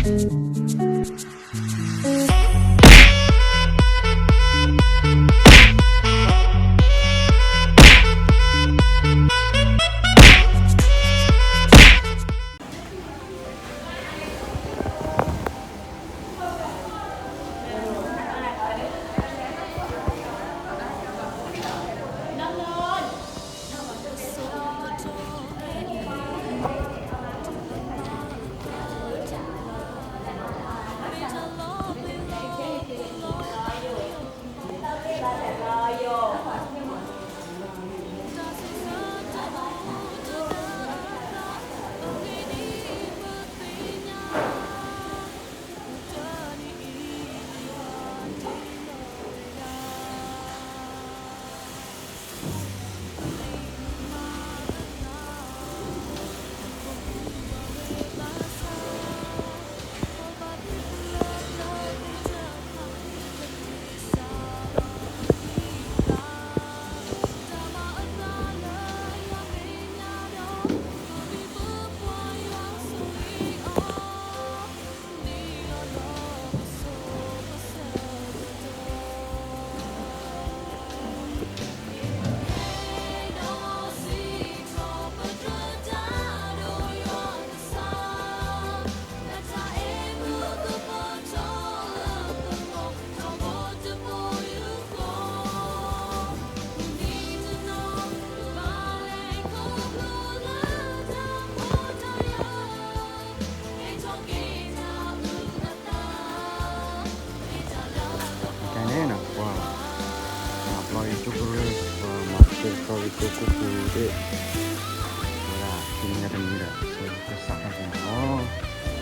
ကဲန့ၣ်နီၤ ပှၤမၤပျီအံၤကၠိကရၢ ပှၤမၤကဆှဲကဆှီက့ၤကၠိကိၣ်ပူၤသ့ၣ် ဝဲဒၣ်တနံၤညါတနံၤဒီး ဆှဲကစးထီၣ်က့ၤန့ၣ်လီၤ.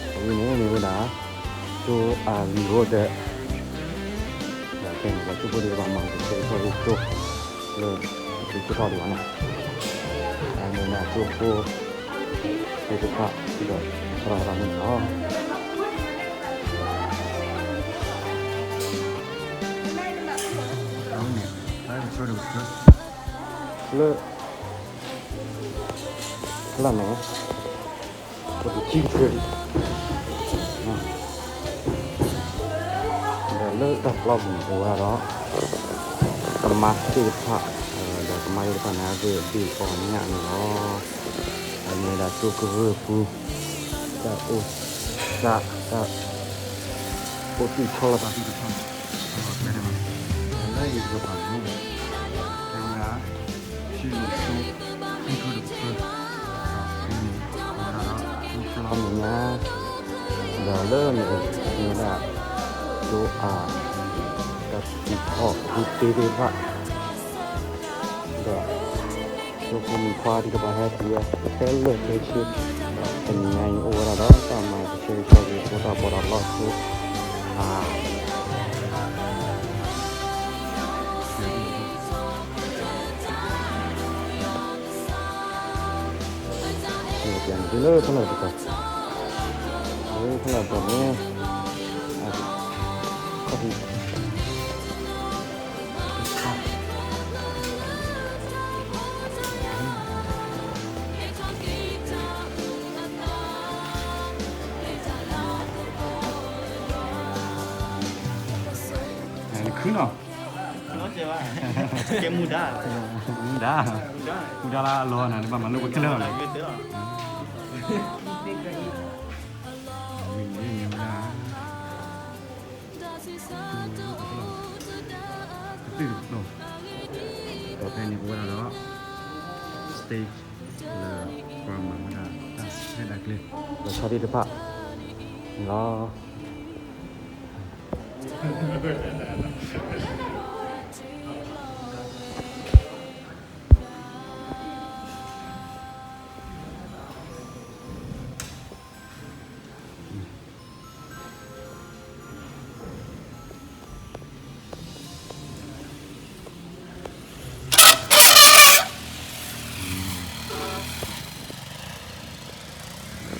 အဝဲန့ၣ်မ့ၢ်ဝဲဒၣ် ကၠိအလံၤရိဒၢး ဒီးဖဲန့ၣ် ပှၤကၠိဖိသ့ၣ်တဖၣ်မၤကဆှဲကဆှီက့ၤကၠိ လၢအက့ၤကၠိထီၣ်ဒံးဘၣ်န့ၣ် အဝဲန့ၣ်ကၠိဖိသ့ၣ်တဖၣ် ဒီးထီၣ်ဝဲဒၣ်န့ၣ်လီၤ. လၢ ဖျၢၣ်န့ၣ် ပတထံၣ်ကတြၢၤလံ ဒီးလၢတၢ်ပျီပူၤန့ၣ် အိၣ်ဝဲဒၣ်ဒီး ကမါသ့ၣ်တဖၣ် ဒီးကမါသ့ၣ်တဖၣ်န့ၣ် အဂ့ၢ်အဘ့ၣ်ကိးညၣ်န့ၣ်လီၤ. အမ့ၢ်ဝဲဒၣ်ကၠိကရၢၢ်ပူၤ တၢ်အိၣ်သး တၢ်အိၣ်သူၣ်ဆီလီၤသးသ့ၣ်တဖၣ် လၢယကပၤန့ၣ် အဝဲဒၣ် ထံလီၤစိ ထံကျိတဖျၢၣ် ဒီးဖဲန့ၣ် အဝဲဒၣ်ဒီး ထူဖျီမ့ၢ်ညါ ဒီးလၢန့ၣ် မ့ၢ်ဝဲဒၣ် ကၠိအ တၢ်သူၣ်ထီၣ်သူၣ်တ့သ့ၣ်တဖၣ် ဒီး ကၠိဖိမုၣ်ခွါသ့ၣ်တဖၣ်ဟဲတုၤဝဲ ခဲလၢာ်ခဲဆ့ ဒီးတနံၤညါအံၤအိၣ်ဝဲဒၣ်ဒီး တၢ်မၤကဆှဲကဆှီက့ၤ ဖိတၢ်ပီးတၢ်လီဆူ အ လၢဖဲလၢပတီၢ် လၢဖဲလၢပတီၢ်န့ၣ် အခီၣ်ထံး နခုနီၤ, ကဲမူဒါ, မူဒါ, မူဒါလၢအလီၢ်နၤ နဘၣ်မၤလိပကျၢၢ်လီၤ, မူဒါ, ကတၢၢ်တဖျိ, ဒီးဖဲန့ၣ် ပဝဲဒၣ်ဒီး stage လၢပှၤမၤဝဲဒၣ်တၢ်ဆဲးတၢ်ကျဲၤ လီၤဆီသ့ၣ်တဖၣ်န့ၣ်လီၤ.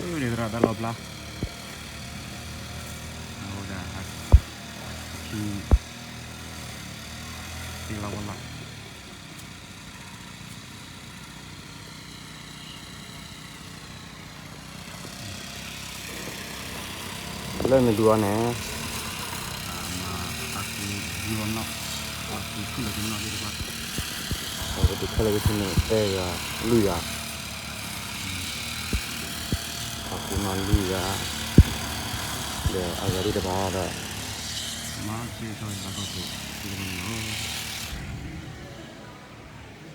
ဒ်သရၣ်တၢ်လီၤဘျါ, အဝဲဒၣ် ဟဲ သ့လီၤဝဲလီၤ. မ့ၢ်ဒုးအီၤန့ၣ်, အဝဲဒုးခဲလၢာ်ကဆ့န့ၣ် သၢယၤလွံၢ်ယၤ, အဃိမးလွံၢ်ယၤ, ဒီးအဂၤဒ်တဘၣ်ဒီး, မၤက့ၤထီၣ်ယၤတၢ်ကီၢ်ပူၤန့ၣ်လီၤ.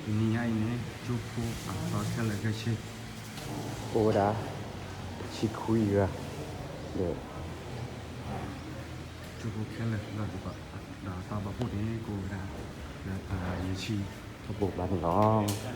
တနံၤညါအံၤန့ၣ် ကၠိဖိအသီခဲလၢာ်ခဲဆ့ အိၣ်ဝဲဒၣ် တဆံခွံဂၤ, ဒီး ကၠိဖိခဲလၢာ်လီၤဒ်ဘၣ်, ဒီးတၢ်ဘၣ်ဖှိၣ်န့ၣ် ကအိၣ်ဝဲဒၣ် လၢယဲၢ်ဆံထီဘိဘၣ်န့ၣ်လီၤ.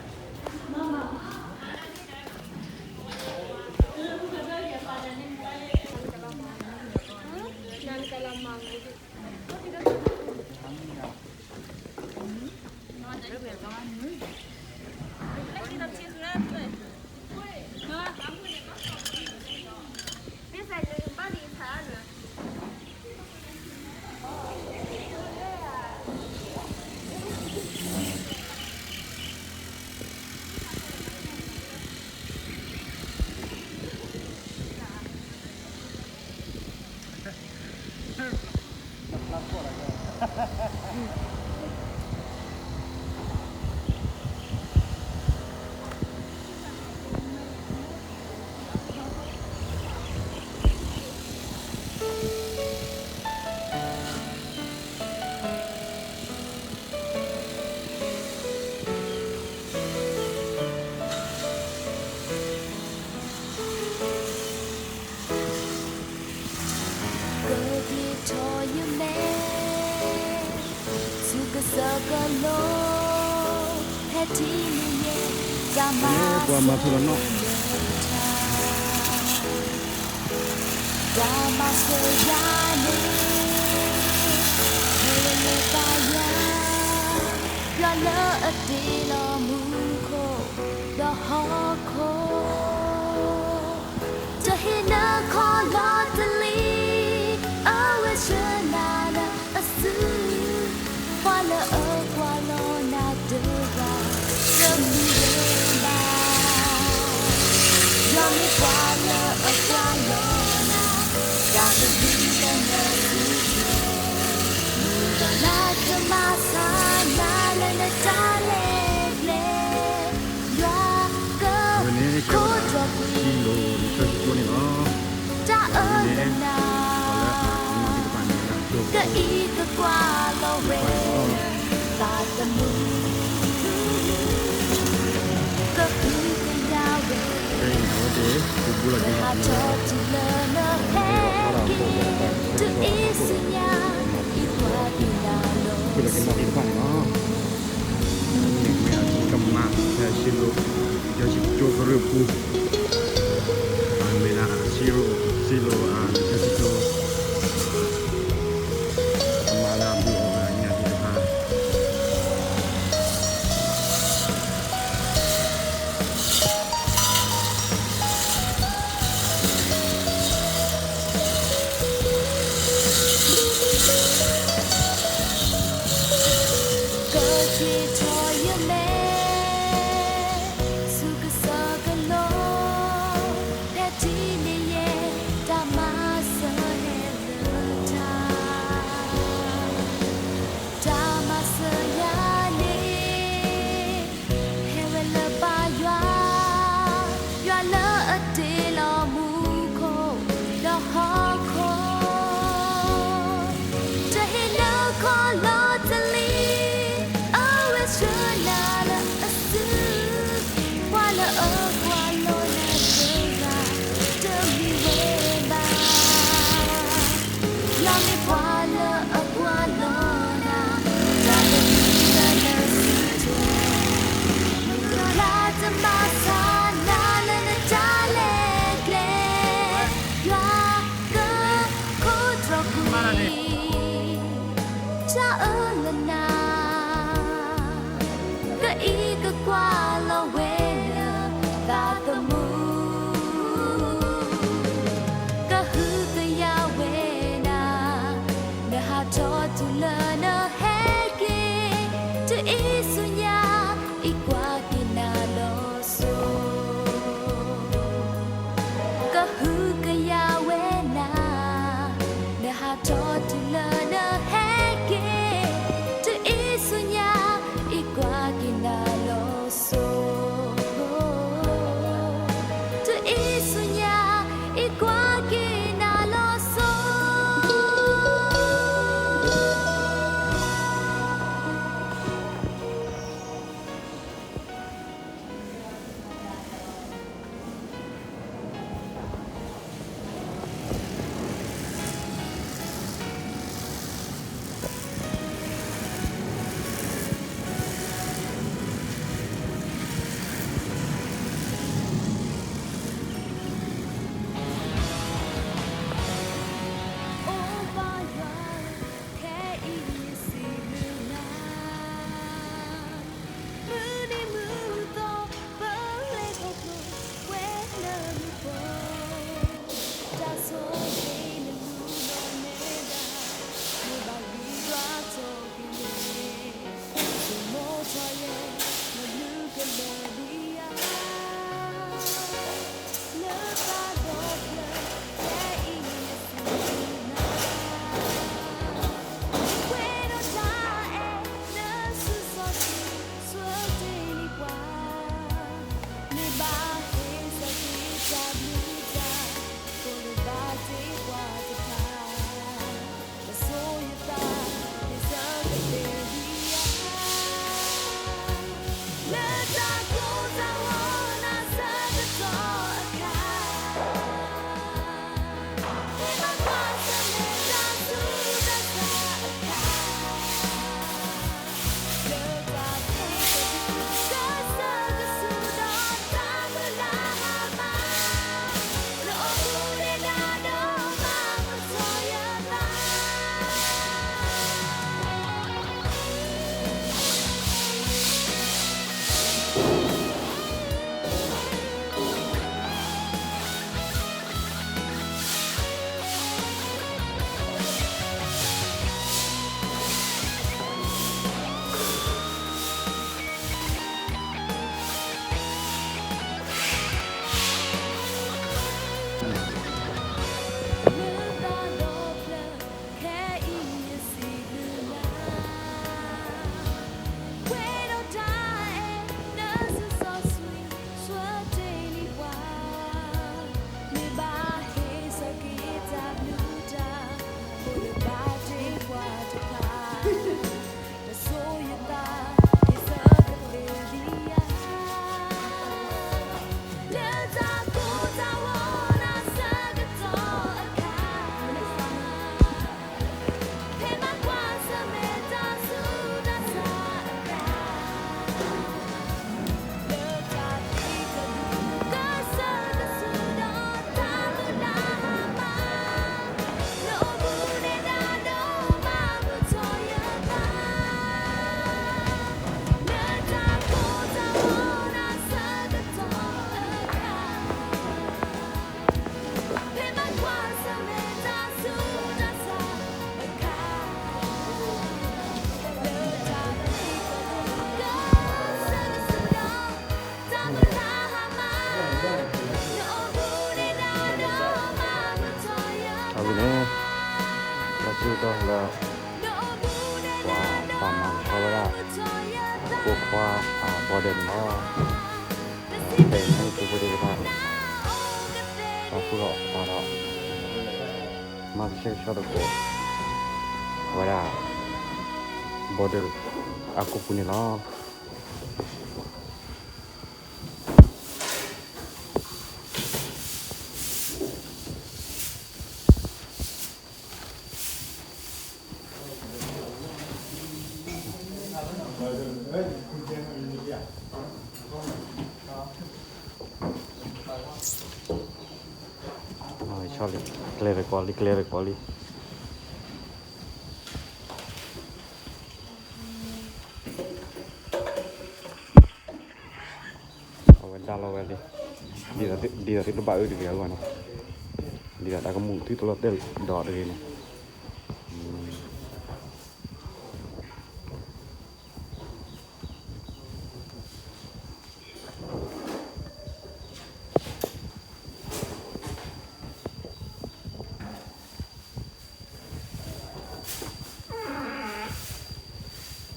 ကယံာ်ထီၣ်ယမဲာ် ဆူကစၢၢ်ကလိ, ဖဲထံၣ်န့ၢ်ယဲ တၢ်မၤစၢၤလၢထါ, တၢ်မၤစၢၤယၤန့ၣ် ဟဲလၢပၢ်ယွၤ, ယွၤလၢအတ့လီၤမူခိၣ်ဒီးဟီၣ်ခိၣ်, တဟ့ၣ်နၤခီၣ်လီၤတလံ, အဝဲဆှၢနၤလၢအစု, ပှၤလၢအကွၢ်လီၤနၤတဂၤ တမံၤလၢၤဘၣ်. ယွၤမ့ၢ်ပှၤလၢအကွၢ်လီၤနၤ, တၢ်ကဒုးကနၢၤဆူယွၤ, မုၢ်ဒီးနၤတမၤဆါနၤလၢနတၢ်လဲၤကျဲ, ယွၤက အဝဲန့ၣ်ကဲဝဲဒၣ် ခိၣ်ဒီကွံာ် စံလိၤ နဆၢကၠိန့ၣ်လီၤ. တၢ်အၢၣ်လီၤနၤ ပှၤလၢအမၤသ့ၣ်တဖၣ်န့ၣ် ကအံၤကကွၢ်လီၤဝဲ သးသမူ ကဟုကယာ်ဝဲ ဖဲအံၤန့ၣ် အဝဲသ့ၣ် ကဘူၣ်လီၤက့ၤ ကဟဲက့ၤတုၤအ့ၣ်စံညါ အံၤပှၤက့ၤနၤလီၤ ဖဲလီၤက့ၤနီၣ်သ့ၣ်တဖၣ်န့ၣ်လီၤ. န့ၣ်မ့ၢ်အကမၤ ဖဲစံလိၤ ကၠီဆံကၠိကရၢၢ်ပူၤ, မ့ၢ်ဒၣ်စံလိၤ စံလိၤ ကၠီဆံကၠိ မၤလၢအဘူးအီၤဝဲဒၣ်ညၣ်သ့ၣ်တဖၣ် ကယံာ်ထီၣ်ယမဲာ် ဆူကစၢၢ်ကလိ, ဖဲထံၣ်န့ၢ်ယဲ တၢ်မၤစၢၤဟဲလၢထါ, တၢ်မၤစၢၤယၤန့ၣ် ဟဲဝဲလၢပၢ်ယွၤ, ယွၤလၢအတ့လီၤမူခိၣ်ဒီးဟီၣ်ခိၣ်, တဟ့ၣ်နၤခီၣ်လီၤတလံ, အဝဲဆှၢနၤလၢအစု, ပှၤလၢအကွၢ်လီၤနၤတဂၤ, တ အဝဲန့ၣ် လၢစုဒီလၢ ပှၤပာ်မၤကဆှီဝဲဒၣ် ပိာ်ခွါအ border န့ၣ်လီၤ. ဖဲန့ၣ် သုးဖိသ့ၣ်တဖၣ် ပာ်ဖှိၣ်ထီၣ်ပာ်ဒီး မၤကဆှဲကဆှီသကိး အဝဲဒၣ် border အကိာ်ပူၤန့ၣ်လီၤ. ဆီလံ ကျဲတကိးလံ ကျဲတကိးလံ. အဝဲဒၣ်လီၤဝဲလံ, ဒ်သိးသုတဘၣ်အၢတဂ့ၤအဂီၢ်န့ၣ်, ဒ်သိးတၢ်ကမူၣ်သုတလီၤတဲာ်ဒီးတဂ့ၤန့ၣ်.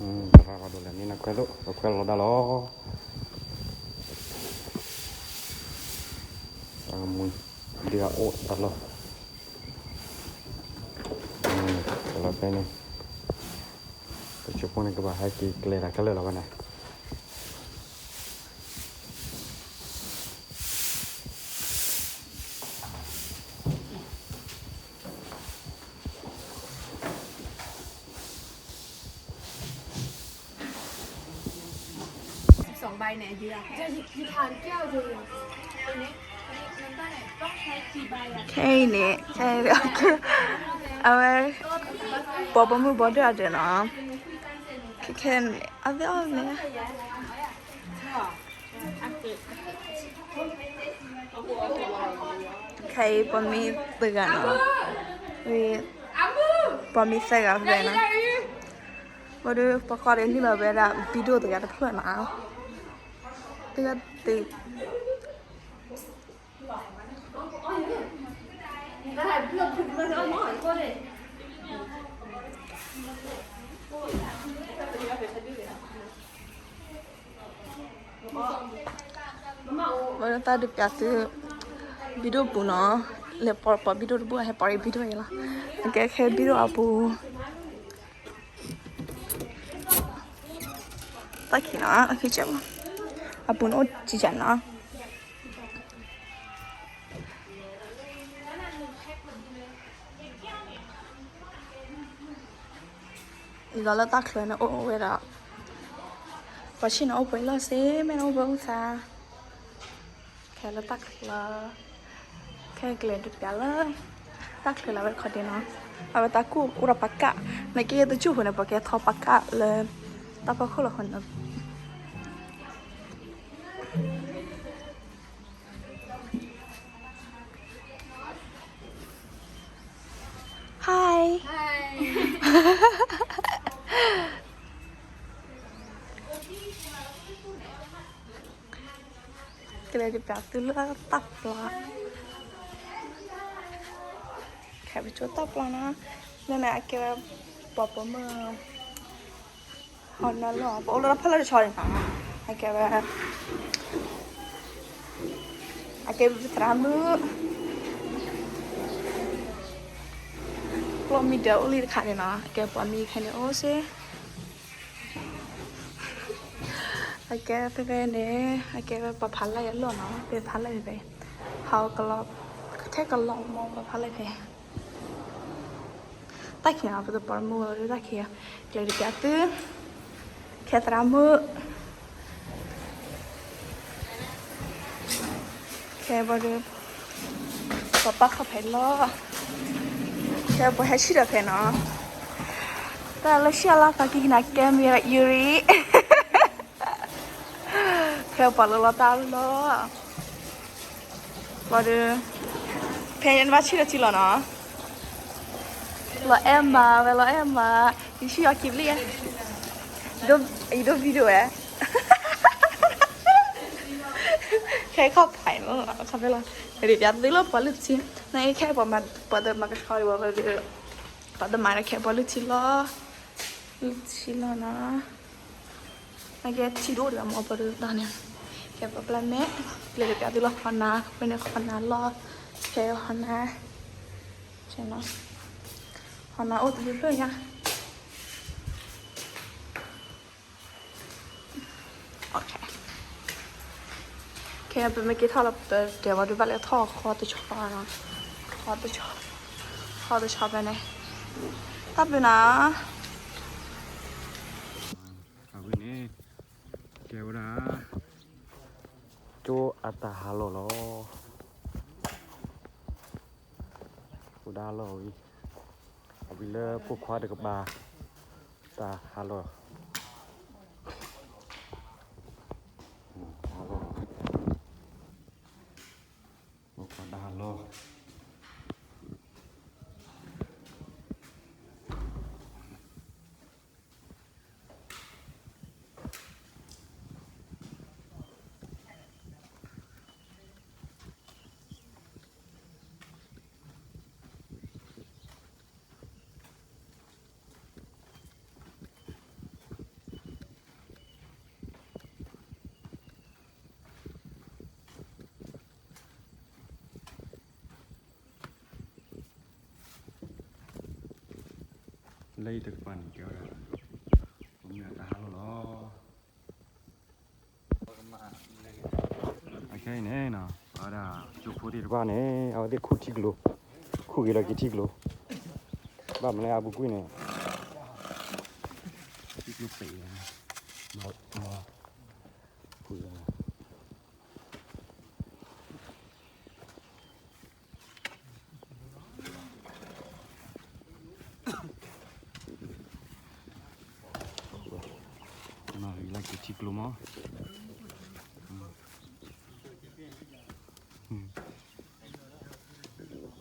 သရၣ်ဒိၣ်လဲၣ်န့ၣ် နခွဲးသိး ပခွဲးလီၤဒၣ်လီၤ. တၢ်ကမူၣ်ဒ်အအိၣ်တၢ်လီၢ်, တၢ်လီၢ်ဖဲန့ၣ် ပဆိကမိၣ်န့ၣ် ကဘၣ်ဟဲက့ၤကျဲတၢ်ခဲလၢာ်လီၤဝဲန့ၣ်. ခဲအံၤန့ၣ် ခဲအံၤ အဝဲ ပိာ်ပမုၣ်ဘီဒၢၣ်အဒၢးနီၤ, ခဲခဲန့ၣ် အသ့ၣ်အီၣ်န့ၣ် ခဲအံၤ ပှၤမ့ၢ်သၢဂၤနီၤ, ပှၤမ့ၢ်သၢဂၤဖဲနီၤ, ဘီဒုး ပှၤဃီဒီးနုာ်လီၤဝဲဒၣ် ဘံဒိၣ်တဂၤတဖျၢၣ်နီၤ, တဂၤတ ဝဲဒၣ်တၢ်ဒုးပျးသု ဘံဒိၣ်ပူၤနီၤ, လဲၤပိာ်ပိာ်ဘံဒိၣ်တဘိ ဟဲပိာ်အံၤဘံဒိၣ်အံၤလီၤ, အကဲခဲဘံဒိၣ်အပူၤ, တၢ်ခံးနီၤ အခံကဲမး, အပူၤန့ၣ်အိၣ်ကံကနီၤ. ဒ်သိးလၢတၢ်ချၢန့ၣ်အိၣ်ဝဲဒီး ပှၤဆ့ၣ်နီၤအိၣ်ပှဲၤလီၢ်စ့ မ့ၢ်န့ၣ်အိၣ်ပှဲၤအိၣ်သါ, ခဲလၢတၢ်ချၢ, ခဲကလဲၤဒုးပျးလၢ တၢ်ချၢလၢအဝဲခီဒ့နီၤ, အဝဲတၢ်ကူၣ်အိၣ်ဒီးပကၣ်, နက့တကၠူၢ်ဃိန့ၣ် ပှၤကဲထီပကၣ်လၢ တၢ်ဖီခိၣ်လီၤဃိန့ၣ် Hi. ကလဲၤဒုးပျးသုလၢတၢ်ပျီ, ပကၠိတၢ်ပျီနီၤ, လၢန့ၣ်အကဲဝဲ ပှၤပိာ်မုၣ် ဟီၣ်နၢလီၢ် ပအိၣ်လၢဖၣ်လၢတဆီန့ၣ်နီၤ, အကဲဝဲ အကဲဝဲသရၣ်မုၣ် ကျီၢ်မံဒၢအိၣ်လံတခါန့ၣ်နီၤ, အကဲပှၤမံဖဲန့ၣ်အိၣ်စ့ၢ် အကဲဖဲဖဲန့ၣ် အကဲဝဲပှၤဖးလၢ်ယလီၢ်နီၤ, ဖဲဖးလၢ်ဖဲဖဲ ဟးကလီ ထဲကလီမီၢ်ပှၤဖးလၢ်ဖဲ တၢ်ခံးနီၤ ပတပိာ်မုၣ်ဝဲဒၣ်တၢ်ခံး, ကျဲတပျးသု ခဲသရၣ်မုၣ် ခဲဘီဒု ပပၢ်ခီၣ်ဖဲလီၤ, ခဲပှၤဟဲဆံၣ်ဒီးဖဲနီၤ, တၢ်လၢဆံၣ်အလါသးကံကနၤကဲမ့ၢ်အံၤရံ ခဲပှၤလၢလီၤတၢ်လီၤ ဘီဒု ဖဲနဘၣ်ဆံၣ်ဒီးထံလီၤနီၤ, လီၤအဲၣ်မး ဝဲလီၤအဲၣ်မး, ယဆံၣ်အီၤခံဘျီ, ယဒိ video ဝဲ ခဲခီၣ်ဖးလီၤ ခီၣ်ဖဲလီၤ, ဒ်ပျးသုလၢပှၤလုၢ်ထံ, နခဲပှၤမၤ ပှၤတမၤကဆှီဒံးဝဲ, ပှၤတမၤဒီးခဲပှၤလုၢ်ထံလီၤ, လုၢ်ထံလီၤနီၤ အကဲထံဒိၣ်တဂၤမ့ၢ်ပှၤဒုးတၢ်န့ၣ်, ကဲပှၤပျဲမဲာ်, ကျဲတပျးသုလီၤ ဟီၣ်နၤ, ဖဲန့ၣ်ဟီၣ်နၤလီၤ, ခဲဟီၣ်နၤ, ဟီၣ်နၤအိၣ်တဘျုးဖျၢၣ်ညါ, ခဲပမ့ၢ်က့ၤထီၣ်လီၤ ပတဲဝဲဒုးဘၣ်လဲၤထီၣ်ဃီတဆီနီၤ, ဃီတဆီ, ဃီတဆီဖဲန့ၣ်, တၢ်ဘျုးနီၤ အဝဲန့ၣ် ကဲဝဲဒၣ် ကၠိအတၢ်ဟးလီၢ်လီၤ. အိၣ်ဒၣ်လီၢ်ဝံၤ, အဝံၤလၢပိာ်ခွါတကပၤ တၢ်ဟးလီၢ်, ဟးလီၢ်, ပိာ်ခွါတၢ်ဟးလီၢ် လၢအံၤတကပၤန့ၣ် ကဲဝဲဒၣ် ပမ့ၢ်အတၢ်ဟးလီၢ်လီၤ. အခဲအံၤန့ၣ်နီၤ အဝဲဒၣ်ကၠိဖိသ့ၣ်တဖၣ်န့ၣ် အဝဲသ့ၣ်ခူၣ်ထံကျိ, ခူၣ်က့ၤလီၤက့ၤထံကျိ, ဘၣ်မနုၤလၢအပူၤကွံာ်န့ၣ် ထံကျိပ့ၤ, ခူၣ် မၤဂ့ၤလၢက့ၤထံကျိမ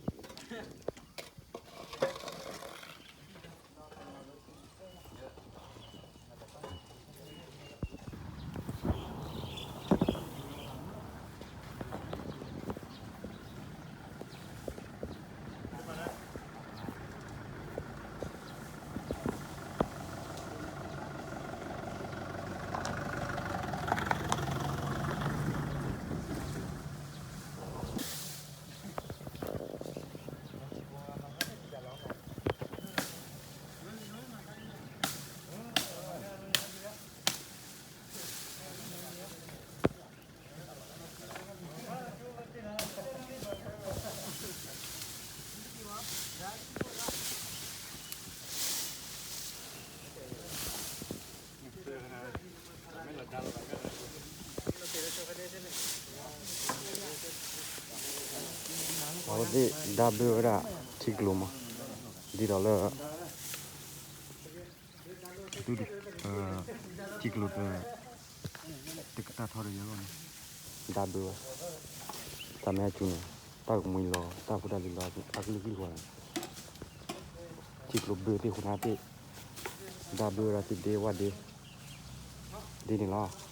း. အဝဲသ့ၣ်ဒါဘၢဝဲဒၣ် ထံကျိမး, ဒ်သိးလၢ ဒုး ထံကျိတ တကတၢၢ်ထီၣ်ဒီးယဂီၢ်န့ၣ် ဒါဘုးဝဲ, တၢ်မ့ၢ်အစူၤန့ၣ် တၢ်ကမှံလီၤ တၢ်ဖိတၢ်လံၤလီၤ အကလုာ်ကလုာ်ဝဲ, ထံကျိဘုးသ့ၣ်ဃိနၤသ့ၣ် ဒါဘုးဝဲဒၣ်သ့ၣ်ဒ့ဝၣ်ဒ့ ဒ်န့ၣ်လီၤ.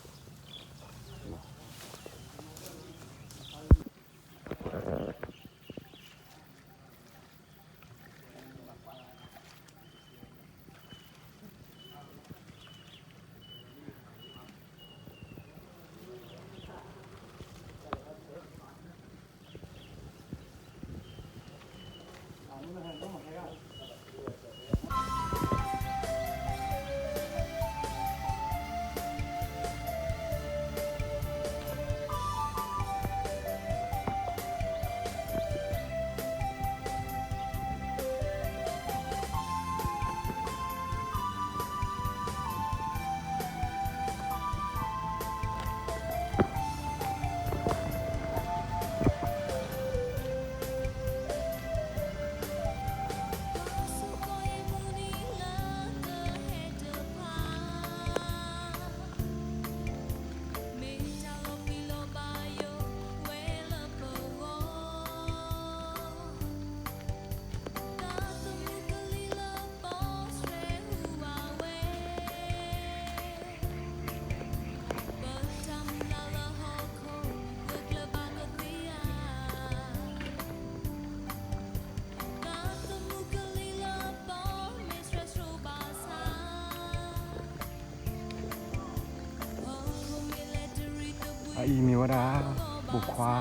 အံၤမ့ၢ်ဝဲဒၣ် ပိာ်ခွါ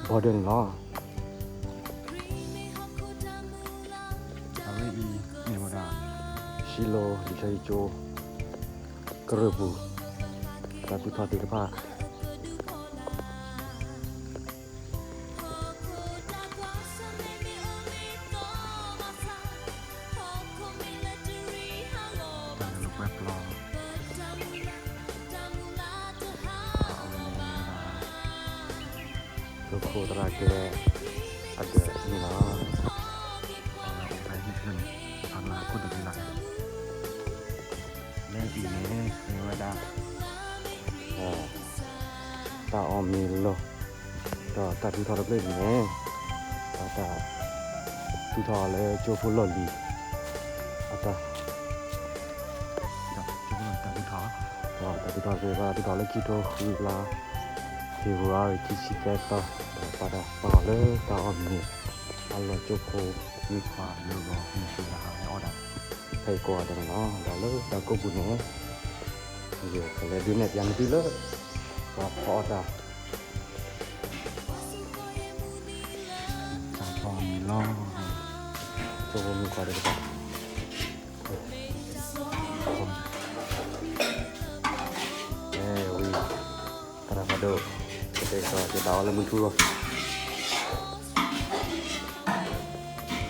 border န့ၣ်လီၤ. အဝဲအံၤမ့ၢ်ဝဲဒၣ် ရှံလိၤ လံာ်စီဆှံကၠိ ကရၢၢ်ပူၤ တၢ်သူၣ်ထီၣ်သ့ၣ်တဖၣ် တၢ်လၢပှဲၤပျီ အဝဲန့ၣ်မ့ၢ်ဝဲဒၣ် သုးခိၣ်သရၣ်ကျဲ အဒၢးန့ၣ်လီၤ. အဝဲအိၣ်ဖဲဟံၣ်ဖျၢၣ်န့ၣ် အဖးလၢခိၣ်တဂ့ၤလီၤ. လၢအံၤန့ၣ် မ့ၢ်ဝဲဒၣ် တၢ်အီၣ်မ့ၤလီၢ် ဒီးတၢ်သူၣ်ထီၣ်တဖျၢၣ်အံၤန့ၣ် တၢ်သူၣ်ထီၣ်လၢကၠိဖိလီၢ်လံၤ အတၢ် ဒီးကၠိဖိလီၢ်လံၤတၢ်သူၣ်ထီၣ် ဒီးတၢ်သူၣ်ထီၣ်သ့ၣ်တဖၣ် သူၣ်ထီၣ်လၢခံထိဃုလါ February ခံဆံသၢသီ ဒီးပာ်တၢ်ပာ်အီၤလၢတၢ်အီၣ်မ့ၤ အလီၢ်ကၠိဖိ မုၣ်ခွါလၢဂီၤမုၢ်ဆူၣ်လါဟးဝဲအီၣ်တၢ် ဖဲအံၤကိးဂၤဒဲးန့ၣ်လီၤ. ဒီးလၢတၢ်ကိးပူၤန့ၣ် ယကလဲၤဒုးနဲၣ်ပျးန့ၢ်သုလၢ ပှၤဖီအီၣ်တၢ် တၢ်ဖီအီၣ်မ့ၤလီၢ် ကၠိဖိမုၣ်ခွါတဖၣ် ဝံၤ သရၣ်ဖးဒိၣ် ကတဲာ်ကတီၤက့ၤတၢ်အီၣ်လၢမုၢ်ထူလီၤ. မ့ၢ်လီၤ မ့ၢ် ဖဲ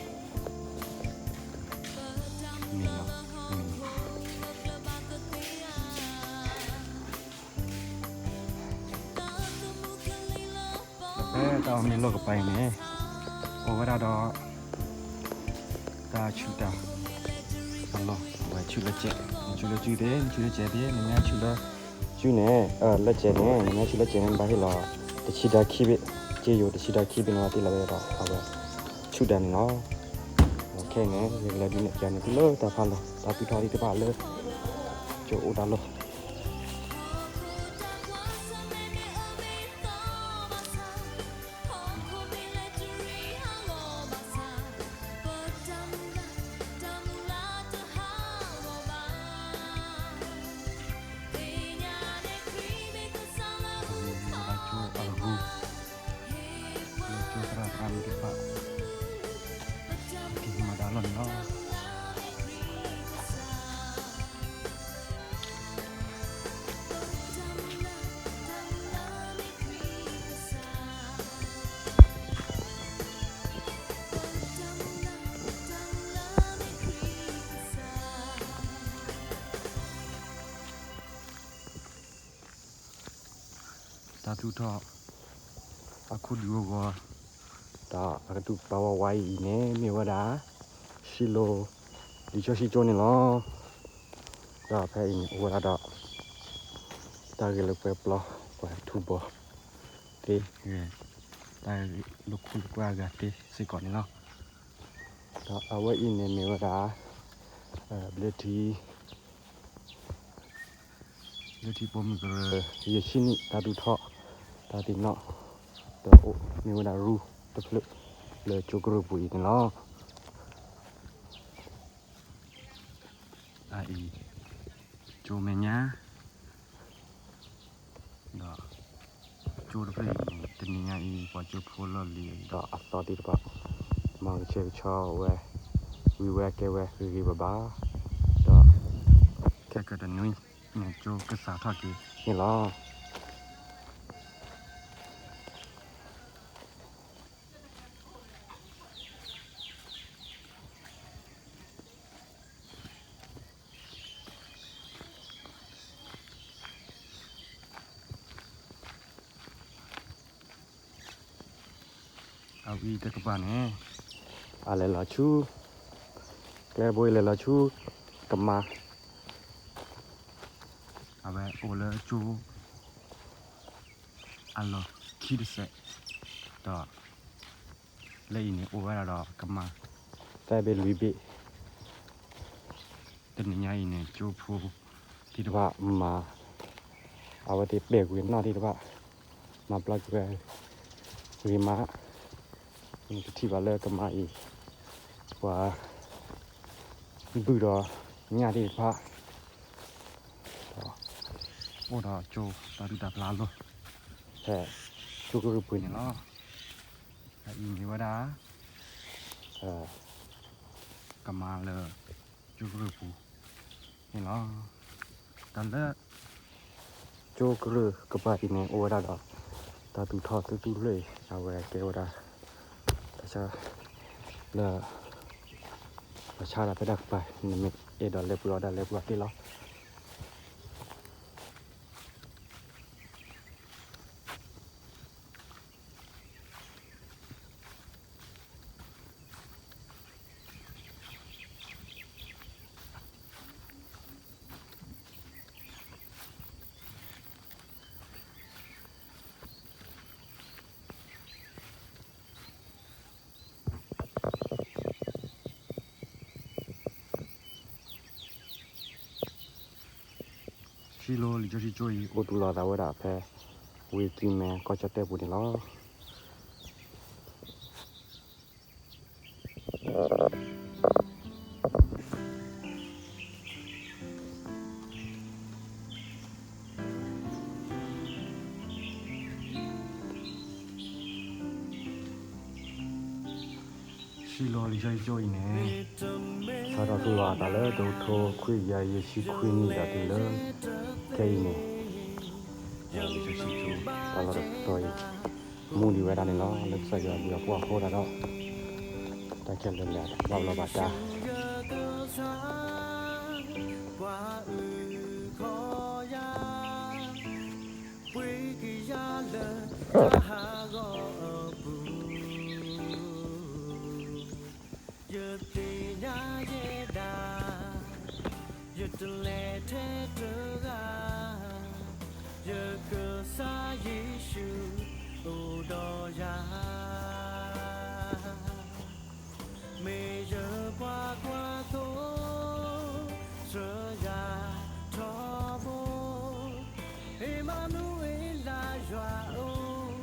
တၢ်အီၣ်မ့ၤလီၢ်ကပၤအံၤန့ၣ် အိၣ်ဝဲဒၣ်ဒီး တၢ်ဆူၣ်တၢ် အလီၢ် အဝဲဆူၣ်လၢစဲး နဆူၣ်လၢစုသ့ၣ် နဆူၣ်လၢစဲးသ့ၣ် နမ့ၢ်ဆူၣ်လၢစုန့ၣ် လၢစဲးန့ၣ် နမ့ၢ်ဆူၣ်လၢစဲးန့ၣ် နဘၣ်ဟ့ၣ်လီၤ တဆံတၢခံဘ့ၣ် က့ယိၤတဆံတၢခံဘ့ၣ် နဘၣ်တ့ၢ်လီၤဝဲဒီး အဝဲ ဆူၣ်တၢ်န့ၣ်လီၤ. ခဲအံၤန့ၣ် ယကလဲၤဒုးနဲၣ်ပျးန့ၢ်သုလၢတၢ်ဖးလီၢ် တၢ်သူၣ်ထီၣ်သ့ၣ်တဖၣ်လၢ ကၠိအိၣ်တၢ်လီၢ် ကၠိသရၣ်သရၣ်မုၣ်သ့ၣ်တဖၣ် က့ၤမၤတၢ်လီၢ်န့ၣ်လီၤ. တၢ်သူၣ်ထီၣ် အခိၣ်ဒုးအိၣ်ဂီၤ တၢ်အကတူၢ်ပာ်ဝဲဝါအံၤအံၤန့ၣ် မ့ၢ်ဝဲဒၣ် ရှံလိၤ လံာ်စီဆှံကၠိန့ၣ်လီၤ. ဒီးဖဲအံၤန့ၣ် အိၣ်ဝဲဒၣ်ဒီး တၢ်ဂ့ၢ်လၢပှဲၤပျီ ပှၤထူဘီၣ်သ့ တၢ်လိာ်ခိၣ်လိာ်ကွဲအဂၤသ့စ့ၢ်ကီးန့ၣ်လီၤ. ဒီးအဝဲအံၤန့ၣ်မ့ၢ်ဝဲဒၣ် ဘျၢထံ လၢထံပိာ်မုၣ်ကရၢ ယဲၢ်ဆံနံၣ် တၢ်သူၣ်ထီၣ် တၢ်သ့ၣ်နီၣ် ဒီးအိၣ်မ့ၢ်ဝဲဒၣ်ရူတဖျၢၣ် လၢကၠိကရၢၢ်ပူၤအံၤန့ၣ်လီၤ. အအံၤ ကၠိမဲာ်ညါ ဒီး ကၠိတဖျၢၣ်အံၤန့ၣ် တနံၤညါအံၤ ပှၤကၠိဖိလီၢ်လံၤဒီးအသီသ့ၣ်တဖၣ် မၤကဆှဲကဆှီဝဲ ဝံၤဝဲကဲဝဲဂ့ၤဂ့ၤဘၣ်ဘၣ် ဒီး ခဲကတနွံန့ၣ် ကၠိကစးထီၣ်က့ၤန့ၣ်လီၤ. အဝဲတကပၤန့ၣ် အလဲၤလီၤဆူ ကျဲတဘိအံၤလဲၤလီၤဆူ ကမါ အဝဲအိၣ်လၢကၠိ အလီၢ်ခံတစဲး ဒီး လၢအံၤန့ၣ် အိၣ်ဝဲဒၣ်ဒီးကမါ သၢဘ့ၣ်လွံၢ်ဘ့ၣ် တနံၤညါအံၤန့ၣ် ကၠိဖိသ့ၣ်တဖၣ်မၤ အဝဲသ့ၣ်ပဲာ်ကွံာ်နီၣ်သ့ၣ်တဖၣ် မၤပျီကွံာ်ဝဲ ဂ့ၤမး နကထံၣ်ဘၣ်လၢကမါအံၤ ပှၤ ဘုၣ်ဒီးညၣ်သ့ၣ်တဖၣ် ဒီး အိၣ်ဒီးကၠိတၢ်ဒုၣ်တၢ်ဖျါအလိၤ ဖဲကၠိကရူၢ်ပူၤန့ၣ်လီၤ. အအံၤမ့ၢ်ဝဲဒၣ် ကမၤလၢကၠိကရူၢ်ပူၤန့ၣ်လီၤ. တၢ်လၢ ကၠိကရူၢ်ကပၤအံၤန့ၣ် အိၣ်ဝဲဒၣ်ဒီး တၢ်သူၣ်ထီၣ်သုသူလွှ့ၣ်အံၤ အဝဲကဲဝဲဒၣ် တၢ်ဆါလၢ ပှၤဆါတၢ်ဖဲတၢ်ကပၤ နမ့ၢ်အဲၣ်ဒိးလဲၤပှ့ၤအီၤဒၣ်လဲၤပှ့ၤအီၤသ့လီၤ. စံလိလံာ်စီဆှံကၠိအံၤ အိၣ်သူၣ်လီၤအသးဝဲဒၣ်ဖဲ ဝ့ၢ်ကံမဲ ကီၢ်ကၠီၣ်တဲၣ်ပူၤန့ၣ်လီၤ. စံလိလံာ်စီဆှံကၠိအံၤန့ၣ် စးထီၣ်သူၣ်လီၤအသးလၢ တကထိခွံကယၤယဲၢ်ဆံခွံနံၣ်ဒီးတုၤလၢ ခဲအံၤန့ၣ် လံာ်စီဆှံကၠိ တၢ်လီၢ်တတီၤအံၤ မူဒံးဝဲဒၣ်န့ၣ်လီၤ. လၢကစၢ်ယွၤအဘျုးအဖှိၣ်အဃိသတးဒီး တၢ်ခဲလၢာ်လၢာ်ဘၣ်ဘျီးဘၣ်ဒါ ပှၤအုၣ်ခီယၤ ပှ့ၤကယၤလၢတၢ်ဟးဂီၤအပူၤ ယသ့ၣ်ညါယဲဒၣ် ယတလဲၤထဲတဂၤ ယကစၢ်ယ့ၣ်ၡူးအိၣ်ဒီးယၤ မ့ၢ်ယပှၤကွၢ်သိ ဆှၢယၤထီဘိ အ့မၤနူၤအ့လး ယွၤအိၣ်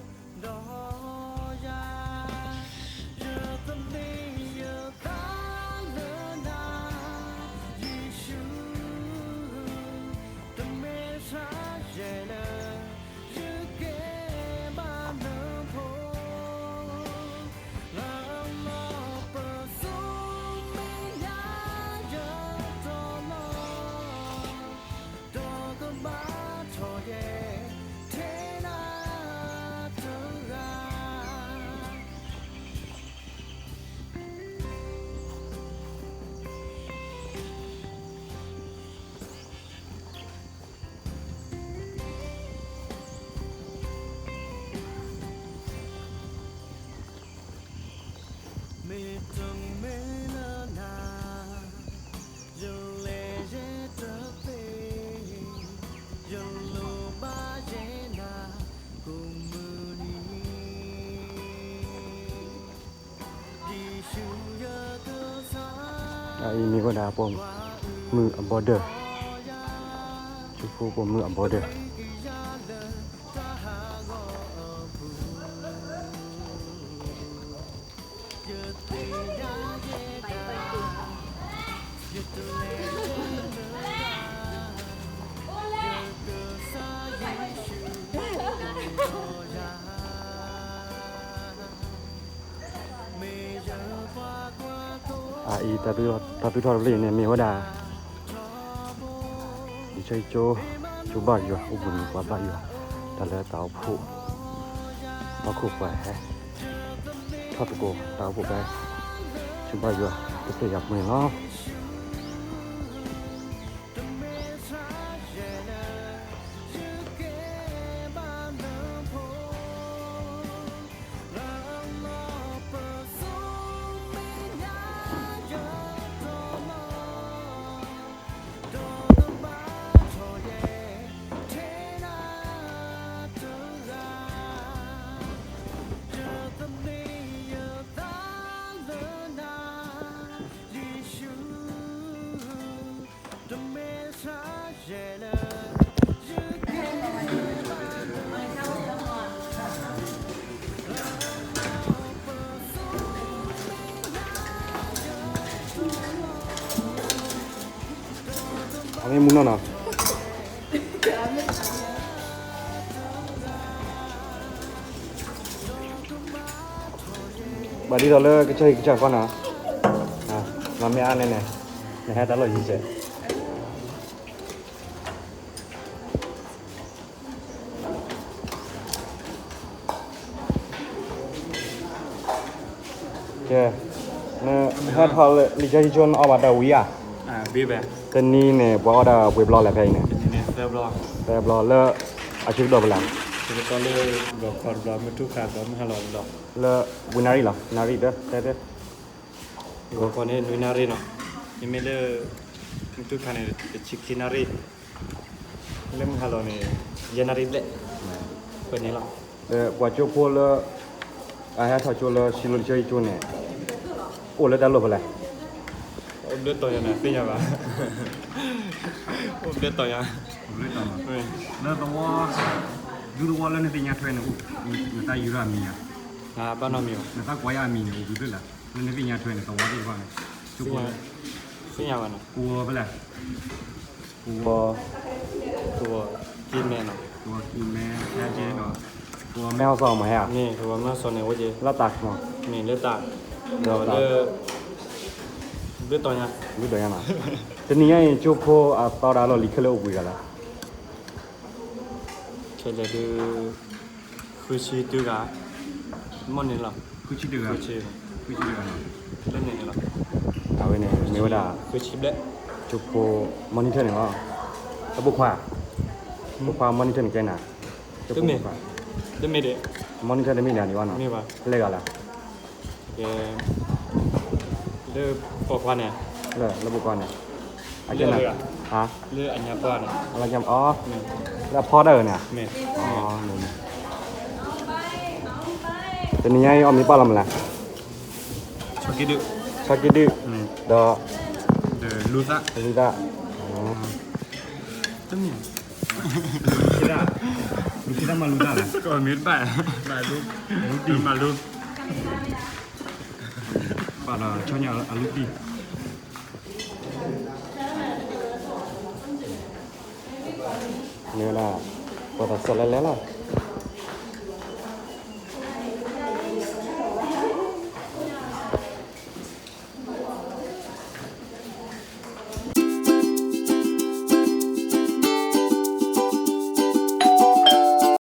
ဒီးယၤ ယသန့ၤယသးလၢနၤ ယ့ၣ်ၡူး တမ့ၢ်ဆါယဲၢ်လၢ ယကဲဘၣ်နဖိ လၢလီၤပစိာ် မ့ၢ်ညါယတီၢ်လီၤ ဒီးကဘါထီၣ်ယဲ ထဲနၤတဂၤ မ့ၢ်တမ့ၢ်လၢနၤ ယလဲၤယဲတသ့ ယလိၣ်ဘၣ်ယဲနၤ ကိးမုၢ်နံၤ ယ့ၣ်ၡူးယကစၢ် အအံၤမ့ၢ်ဝဲဒၣ်ပိာ်မုၣ်အဘီဒၢး, ထူဖိပိာ်မုၣ်အဘီဒၢး. အအံၤ တၢ်သူၣ်ထီၣ်တဘျီအံၤန့ၣ် မ့ၢ်ဝဲဒၣ် လံာ်စီဆှံကၠိ ကၠိဘါယွၤ အိၣ်ဘှံးနံၤပှၤဘါယွၤ တၢ်လၢတၢ်အိၣ်ဖှိၣ် ဟီၣ်ခိၣ်ပှၤဟဲ ထီၣ်သကိးတၢ်အိၣ်ဖှိၣ်ဖဲ ကၠိဘါယွၤ ကသ့ၣ်ယၤပူၤန့ၣ်လီၤ. အမ့ၢ်မူနီၢ်နီၢ်, ဒ်သိးလၢကစၢ်ဟံၣ်ကစၢ်ဃီနီၤ, မ့ၢ်အါန့ၣ်န့ၣ်, နဟဲတၢ်လီၢ်ယံၤစဲး. ကဲ, နဟဲထီၣ်လၢလံာ်စီဆှံကၠိ နအီၣ်ဘၣ်တၢ်ဝံၤဧါ. တနံၤန့ၣ် ပှၤအီၣ်တၢ်ပှဲၤဘျီလဲၣ်ဖဲအံၤန့ၣ်. သၢဘျီလၢ အဆၢကတီၢ်ဖဲလဲၣ်. ဆၢကတီၢ်လၢ ဘျီခီတဘျီ, မုၢ်ထူၣ်ခါတဘျီ, မုၢ်ဟါလီၤတဘျီ. လၢဝံနၣ်ရံၣ်လီၤ, နၣ်ရံၣ်တတဲ, ဂီၤခီန့ၣ် နွံနၣ်ရံၣ်နီၤ, မ့မ့ၢ်လၢ မုၢ်ထူၣ်ခါန့ၣ် တဆံခံနၣ်ရံၣ်, လၢမုၢ်ဟါလီၤန့ၣ် ယဲၢ်နၣ်ရံၣ်ဘျဲၣ်, ပှဲၤန့ၣ်လီၤ. ပှၤကၠိဖိလၢ အဟဲထီၣ်ကၠိလၢ စံလိလံာ်စီဆှံကၠိန့ၣ် အိၣ်လၢတၢ်လီၢ်ဖဲလဲၣ်. အိၣ်ဘျၢတီၤယၤန့ၣ် သ့ၣ်ညါဘၣ်. အိၣ်ဘျၢတီၤယၤ, လၢသဝီ, ဒူသဝီလၢနသ့ၣ်ညါထွဲန့ၣ် နတၢ်ယူၤထီၣ်အမံၤဧါ. ဘၣ်နီတမံၤဘၣ်. နတၢ်ကွၢ်ယၤအမံၤန့ၣ် အိၣ်ဘျုးဖဲလဲၣ်, လၢနသ့ၣ်ညါထွဲန့ၣ် သဝီသ့ၣ်တဖၣ်န့ၣ်, ကၠိဖိ, သ့ၣ်ညါဘၣ်နီၤ, ကဝီၤဖဲလဲၣ်, ကဝီၤ, ကဝီၤကံမဲနီၤ, ကဝီၤကံမဲ, ဟဲက့ၤဒီး ကဝီၤမဲဟီၣ်စီၤမးဟဲဧါ. မ့ၢ်ကဝီၤမဲဟီၣ်စီၤန့ၣ် အိၣ်က့ၤ လၢတၢ်မး, မ့ၢ်လၢတၢ်, ဒီးလၢ ဘျၢတီၤညါ, ဘျၢတီၤညါနီၤ, တနံၤညါအံၤ ကၠိဖိအသီဒၣ်လီၢ်လံၤခဲလၢာ်အိၣ်ပှဲၤဂၤလဲၣ်. ခဲလၢာ်ဒုး ဃုဆံတဂၤ, မ့ၢ်န့ၣ်လီၤ. ဃုဆံတဂၤ, ဃုဆံတဂၤနီၤ, လၢန့ၣ်န့ၣ်လီၤ. အဝဲန့ၣ် မ့ၢ်ဝဲဒၣ် ဃုဆံဘျဲၣ်, ကၠိဖိ monitor န့ၣ်လီၤ. အဘိခွါ, ဘိခွါ monitor န့ၣ်ကဲနၤ, တမ့ၢ်, တမ့ၢ်ဒံး, monitor တမ့ၢ်ဒံးန့ၣ်ဘၣ်နီၤ, မ့ၢ်ဘၣ်, လဲၤဂၤလဲၣ်. ကဲ, လၢပိာ်ခွါန့ၣ်, လၢ, လၢပိာ်ခွါန့ၣ်, အကဲနၤ, လၢအညါပှၢ်န့ၣ်, အ, လၢအဖီတၢ်အၢန့ၣ်, မ့ၢ်, တနံၤညါအံၤအီၣ်မ့ၤပာ်လီၤမလဲၣ်. ဆီက့ဒုၣ်, ဆီက့ဒုၣ်, ဒီး, လူသၣ်, လူသၣ်, တမ့ၢ်, လူသၣ်မၤလူသၣ်လဲၣ်, မ့ၢ်တဘၣ်, လူတံၢ်မၤလူ, ပာ်ဒီးဆီညၣ်အလူတံၢ်, မ့ၢ်ဝဲဒၣ်, ပှၤသးစၢ်လဲၤလဲၤလီၤ,